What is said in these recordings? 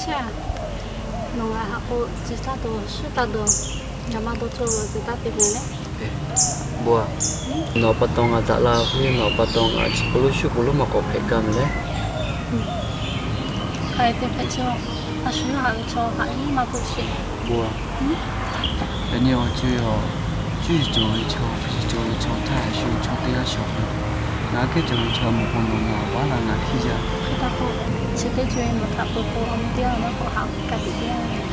Nawˬ ngaˬ htaꞈ k'o tcuh taˇ dawˬ, shuˉ taˇ dawˬ, ngaˬ maˇ dawˇ cawˇ ve tcuh taˇ te mehˍ leh. Bon, nawˬ pa taw ngaˬ daꞈ la ve, nawˬ pa taw ngaˬ chi k'o lonˉ shuˉ k'o lonˉ maˇ k'awꞈ hpehꞈ gaˇ mehˍ leh. Hk'aˬ hk'e te hpehꞈ chehˇ-oˬ, a shu yawˇ haꞈ ve chaw haꞈ nyiˇ maˇ k'oˆ sheˍ. Bon, yaꞈ nyi awˬ co-e awˬ, cuˇ yiˍ cawˬ ve chaw, hpu yiˍ cawˬ ve chaw htaˇ, a shu chaw teˇ g'aˇ shawˍ ve, ngaˬ kehˉ cawˬ ve chaw mawˬ k'o, nawˬ ngaˬ awˬ paˉ la ngaˬ hkiˇ jaˇ. Hk'e taˇ k'oˆ, chi teˇ co-e nawˬ htaꞈ peu k'o, awˬ meh teˇ g'aˇ maˇ k'awꞈ haꞈ ka tiꞈ teˇ g'aˇ.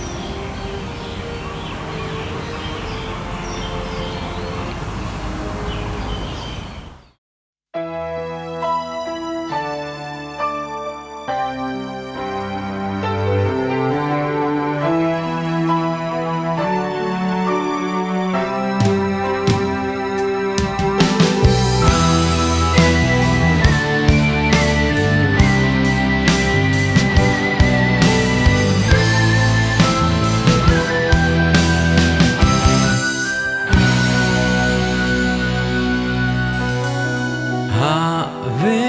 Haꞈ ve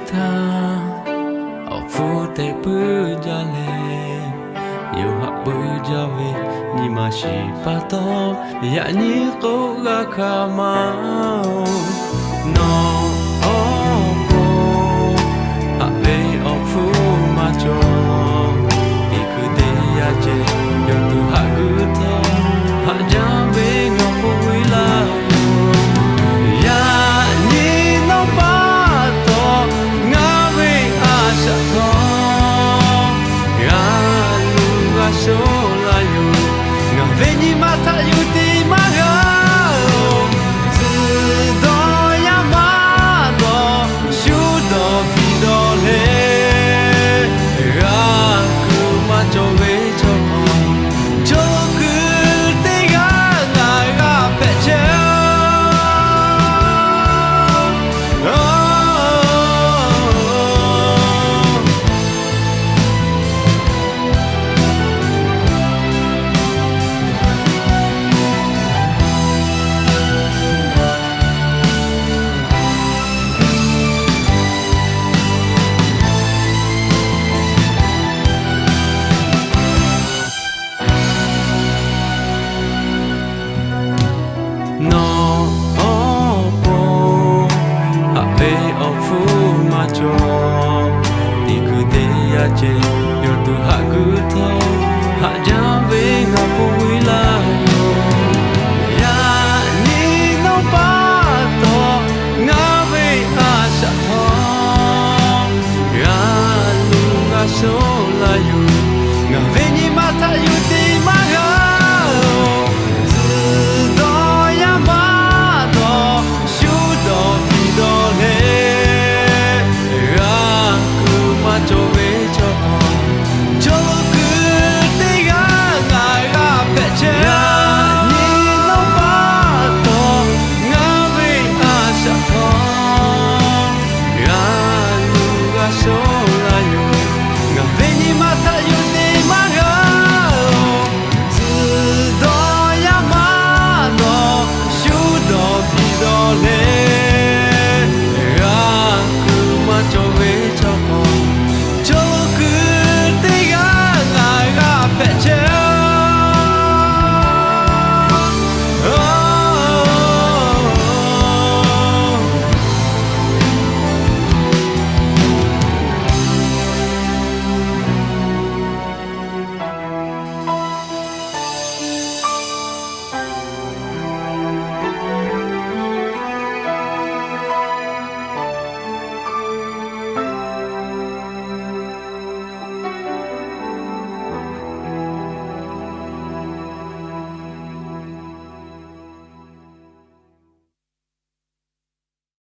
htaˇ, awˬ hpfuhˇ te puiˉ jaˇ leh, yawˇ haꞈ puiˉ jaˇ ve nyi ma shiˍ pa taw, yaꞈ nyi k'oˆ g'a hkanˍ maˇ-oˬ. Nawˬ awˬ pon haꞈ ve awˬ hpfuhˇ maˇ cawˬ, teˇ hkui teˇ yanˇ ceh yawˇ tuˬ haꞈ g'uiˇ htawˇ, haꞈ jaˇ ve ngaˬ k'oˆ ve laˇ-oˬ. Yaꞈ nyi nawˬ pa taw ngaˬ ve a shaꞈ htawˇ, g'a luˬ g'a shoˉ la yoˬ. Ngaˬ ve nyi ma htaꞈ yuˬ tiˉ maˇ g'a-oˬ. Tcuh dawˬ yaˇ maˇ dawˬ, shu dawˬ hpiˇ dawˬ leh, g'a kuˬ maˇ cawˬ ve chaw hk'aw, chaw kuˬ teˇ g'aˇ ngaˬ g'a hpehꞈ chehˇ-oˬ. Nawˬ awˬ pon haꞈ ve awˬ hpfuhˇ maˇ cawˬ, teˇ hkui teˇ yanˇ ceh yawˇ tuˬ haꞈ g'uiˇ htawˇ, haꞈ jaˇ ve ngaˬ k'oˆ ve laˇ-oˬ. Yaꞈ nyi nawˬ pa taw ngaˬ ve a shaꞈ htawˇ, g'a luˬ g'a shoˉ la yoˬ.